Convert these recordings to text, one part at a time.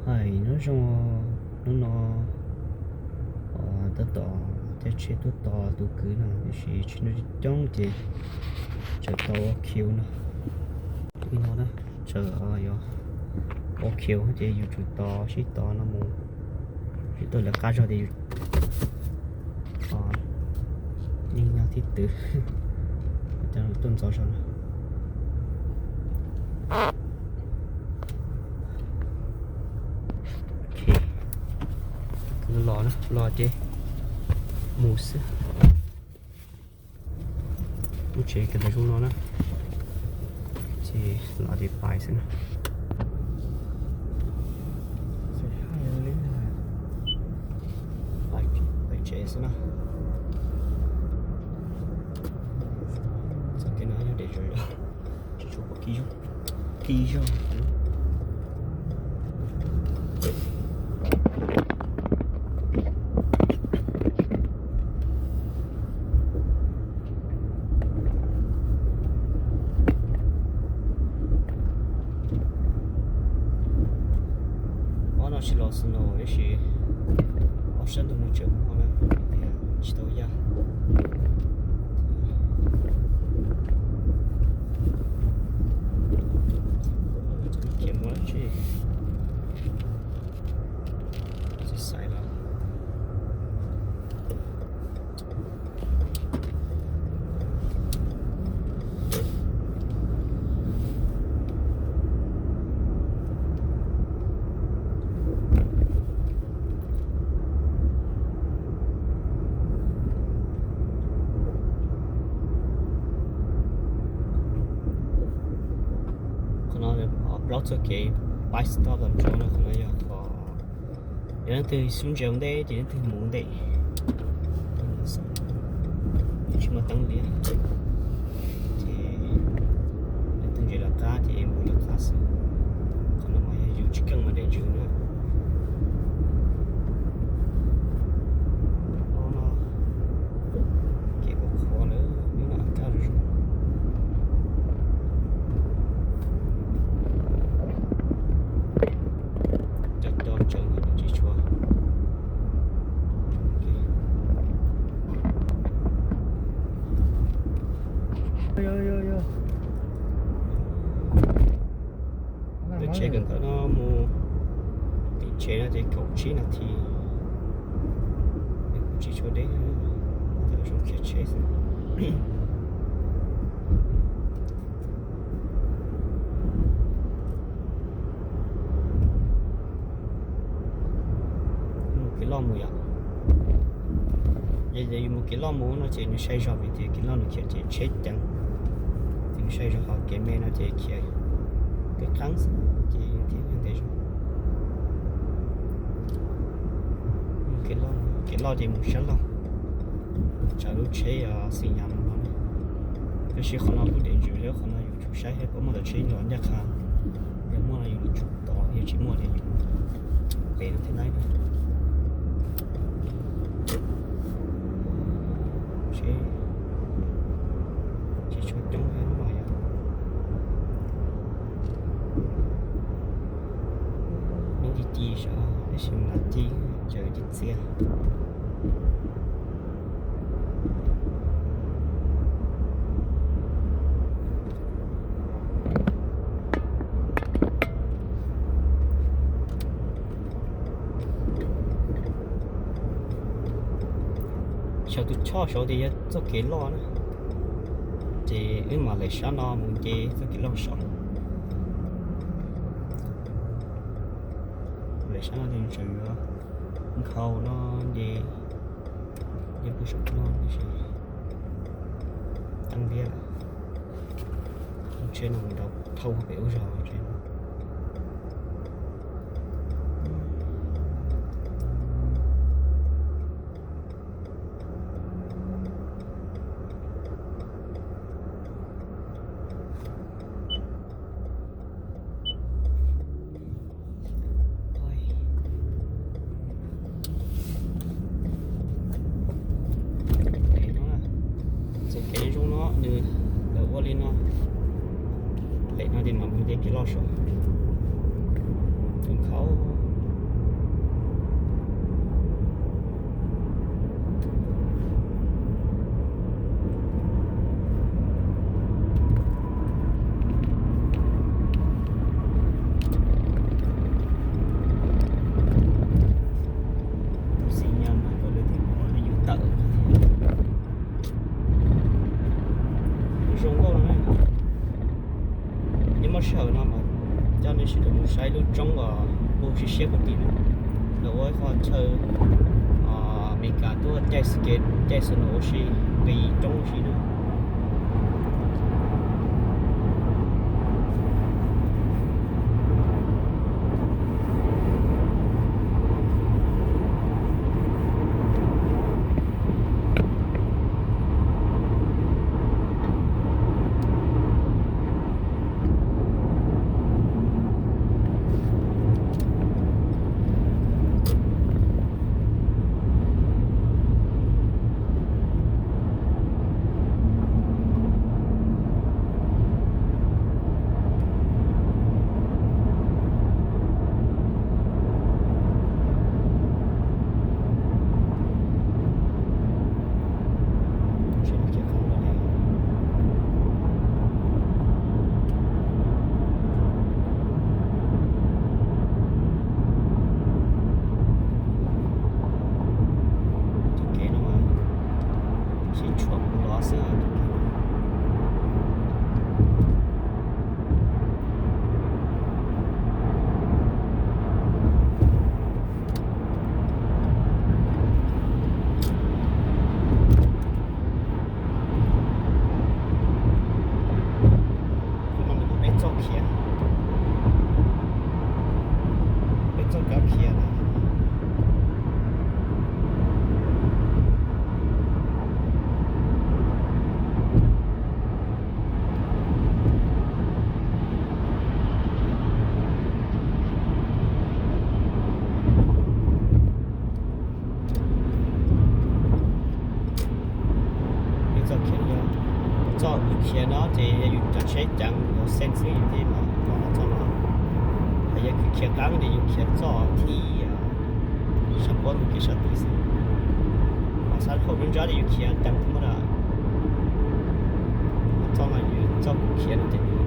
Nyob zoo, hnub no tab tom caij tsheb tuaj tos tus kwv no, tiam sis tsheb coob coob ces tseem tau ua kiu no. Li no na, tseem ua kiu ces yus tsum tos sib tos no mus, sib tuaj lawv qab zog ces yus yeej nyob thib twg, coj tuaj ntxov zog no. Los na, los ces mus xwb. Lub tsev kawm ntawv zoo no na, ces los ces pais xwb na. Pais tsev xwb na. Txoj kev no yog deb zog, tsis tshua pom kiv zog, kiv zog. Ob no tsis los snow tab sis ob sab ntug no tseem muaj na, tsis tau yaj. Khiav mus dab tsi? Tsis xaiv los. Qhov no plaub txoj kev pais toj los ntsuav no, qhov no yog qhov yog leej twg xub ntsia ua ntej ces leej twg mus ua ntej, tsis muaj teeb liab. Ces leej twg ntsia lawv qab ces mus lawv qab xwb. Qhov no mas yog yus tsis keej mas deb ntsws na. Ob no kev kuv qhuav lawm, hnub no kaj zoo. Cov cov tseem tsis tshua. Tus tsev kawm ntawv no mus tim tsev no ces kaum tsib nas this, kuj tsis tshua deb, thaum zoo khiav tsheb xwb. Mus kev loj mus yom. Yog yus mus kev loj mus no ces nws sai zog vim tias kev loj nws khiav ces tsheb ceev, ces nws sai zog, ho kev me no ces khiav qeeb qeeb xwb ces thiaj ntev zog. Kev loj ces mus sab laug, tsam lub tsheb xi nyas mus no. Tab sis qhov no kuj deb ntsws, qhov no yus tsum saib puas muaj tawm tsheb los ncaj qha. Yog muaj no yus tsum tos, yog tsis muaj ces yus pem no thiaj laib na. Tsheb tsis tshua coob thiab no yog hnub ci ci sav, tab sis mas ci, caws ci txias. Saum tus choj saud tias yog txoj kev loj na, ces wb mam lem sab no mus nce txoj kev loj saud. Lem sab no ces tseem yuav nkhaus no nce, nce pug saum no tab sis teeb liab lawm. Tsheb no mus rau thauj pem ub zog tsheb no. Txoj kev zoo no nws lawv ua li no, lem no ces mam mus nce kev loj saud. Tus nkhaus Roob uas hu siab siab puag tim no, lawv ua ib qho chaw Amelikas tuaj caij skate caij snow ua si, nqis roob ua si na. Tus kev no mas sib tshuam mus los xwb. Tus no nws kom peb txoj khiav, peb txoj kav khiav na. Peb txoj khiav, txoj khiav no ces yog yus cov tsheb ceev los xeeb xwb thiaj mam los txoj no. Hos yog khiav qab ces yus khiav txoj thib sab pob mus kev sab tid xwb. Hos sab hauv nruab nrab ces yus khiav ceev thoob da. Txoj no yus txoj kuv khiav no ces khiav ceev.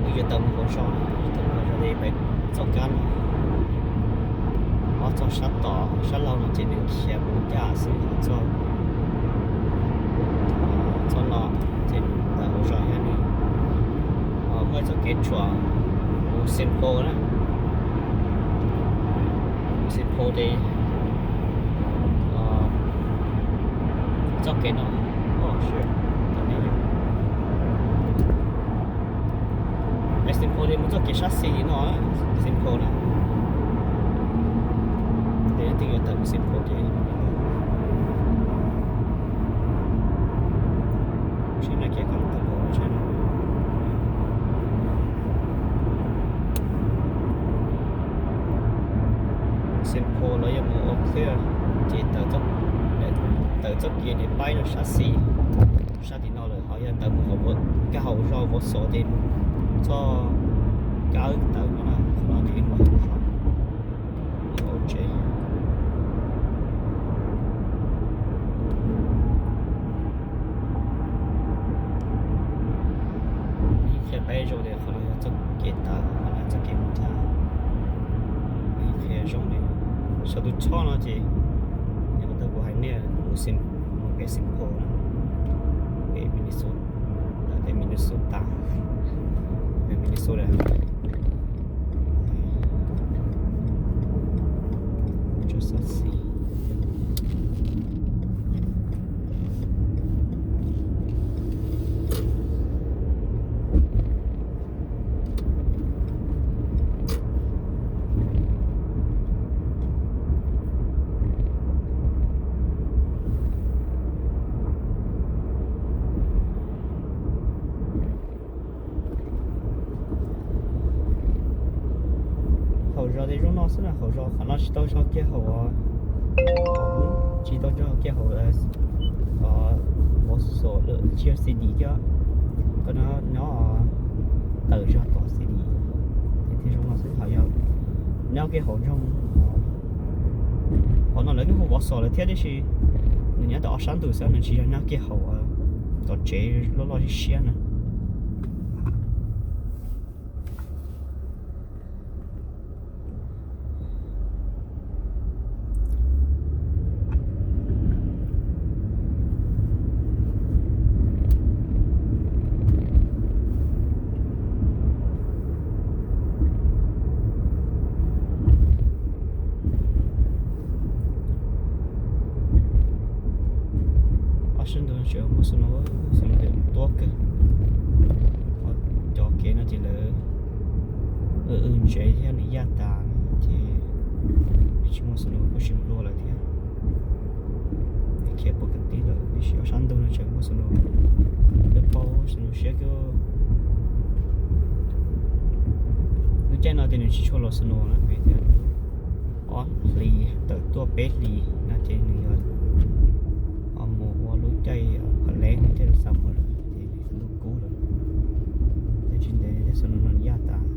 Wb yuav tawm mus hauv zos, tawm mus hauv zos li pem txoj kab no. Ob txoj sab tod sab laug no ces nws khiav mus ncaj xwb, txoj, txoj no ces tawm hauv zos yog nws muaj txoj kev tshuam mus Saint Paul na. Mus Saint Paul ces txoj kev no, oh shit, tau ne yom. Peb Saint Paul ces mus txoj kev sab xis no, Saint Paul na. Ces leej twg yuav tawm mus Saint Paul ces tsheb no khiav kom tau tsheb no. Saint Paul los yog mus Eau Claire ces tawm txoj kev niam paib no sab xis, sab tim no lawm. Ho yog tawm mus hauv, nkag hauv zos Vauxhall ces mus txoj kab tawm no na, qhov no ces mus hauv zos, mus hauv tsev. Qhia peb zoo tias qhov no yog txoj kev tawm, qhov no txoj kev mus tag. Qhia zoo li, saum tus choj no ces yog tau kuv hais nej mus Saint, mus pem Saint Paul na, pem Minnesota, pem Minnesota, pem Minnesota. Just let's see. Hauv zos ces zoo no xwb na, hauv zos qhov no tsis tau zog kiag hauv, tsis tau zog kiag hauv, hauv xos lawm, tsis yog C D thiab. Koj nyob tawm zog tom C D ces thiaj zoo no xwb. Hos yog nyob kiag hauv nroog, qhov no lawv twb hu Vov Xos lawm thiab, tiam sis nws nyob tau ob sab ntug xwb, nws tsis yog nyob kiag hauv tom tsev loj loj siab siab na. Ob sab ntug tseem muaj snow, snow tuaj kawg. Cov kev no ces lawv w ntsev thiab nws yaj tas ces tsis muaj snow, kuj tsis nplua lawm thiab. Khiav pom kwv tij lawm, tiam sis ob sab ntug no tseem muaj snow, lawv paub snow siab kawg. Lub caij no ces nws tsis tshua los snow na, vim tias ob hlis tawm tuaj peb hlis no ces nws yuav mus ua lub caij phav leeb, lub caij summer lawm ces nws yuav kub lawm. Ces tsis ntev tej snow no yaj tas.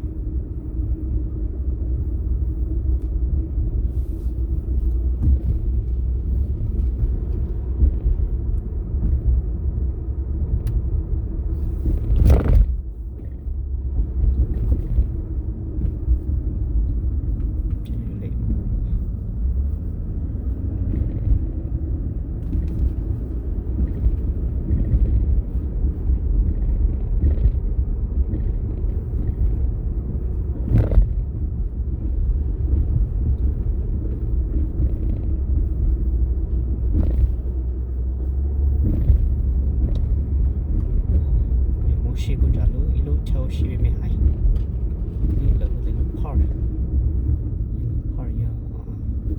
Mus ua si puag nram lub, ib lub chaw ua si me me hais, lub lawm hu tias lub park, lub park yog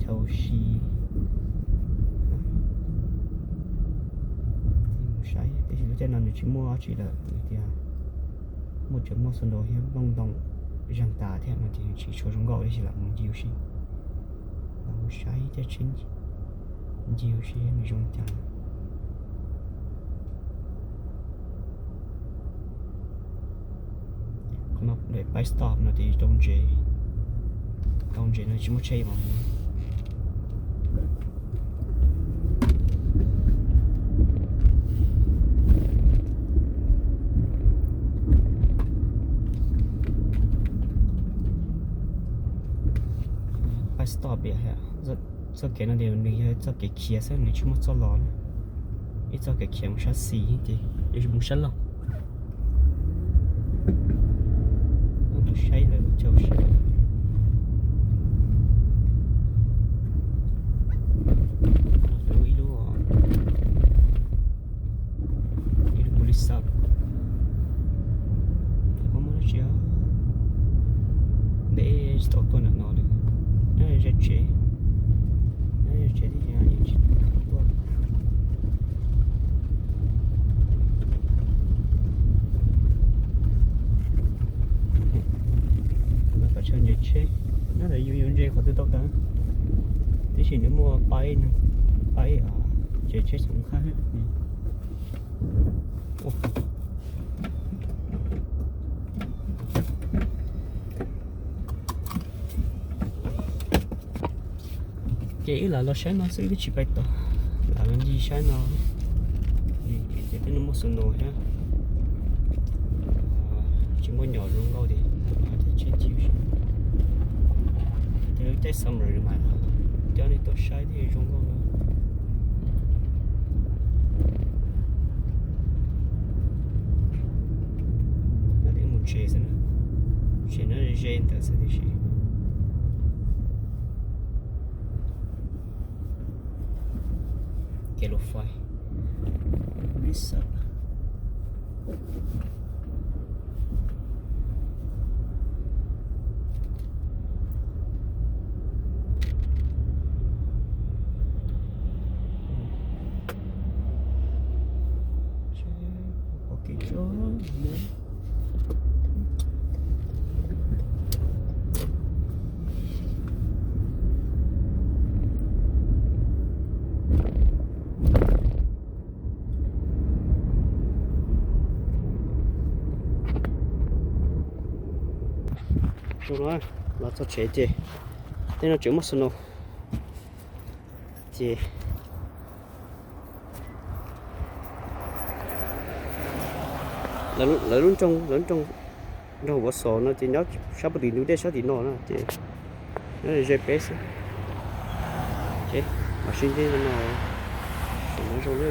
chaw ua si. Mus saib, tiam sis lub caij no nws tsis muaj dab tsi lawm, tias muaj tseem muaj snow thiab nplooj ntoo zeeg tas thiab no ces tsis tshua zoo nkauj, tiam sis lam mus ncig ua si, lam mus saib tej tsheb ncig ua si nws zoo cas. Qhov no lawv pab stop no ces tau ntsev, tau ntsev no tsis muaj tsheb mas mus. Pab stop, txoj kev no nws yog txoj kev khiav xwb, nws tsis muaj txoj los na. Ib txoj kev khiav mus sab xis ces yuav mus sab laug. Mus saib lawv lub chaw ua si. Lub ib lub, ib lub police xav, koj muaj dab tsi? Ntev tsis tau tuaj ntawm no li. Nyob ze tsev, nyob ze tsev thiab yeej tsis tau tuaj. Qhov chaw ntses tsheb, nyob ntawm yus yus ntses qhov twg tau tag, tiam sis nws muaj pab, pab ntses tsheb txhoov qab. Ces wb lam los saib no xwb, wb twb tsis pais tod, lam los ncig saib no. Ces twb muaj snow thiab, tsis muaj nyom zoo nkauj li, ces tsis ncig. Ces lub caij summer mas coj nej tuaj saib thiaj zoo nkauj na. Mus tsev xwb na, tsev no ze ntawd xwb tiam sis kev lus fais. Pom kev tso. Mus, Los txog tsev ces tej no tseem muaj snow ces lawv lub nroog, lawv nroog Wausau no ces nyob sab puag tim ntug dej sab tim no na ces nyob ze peb xwb. Mam sib ntsib no, zoo na.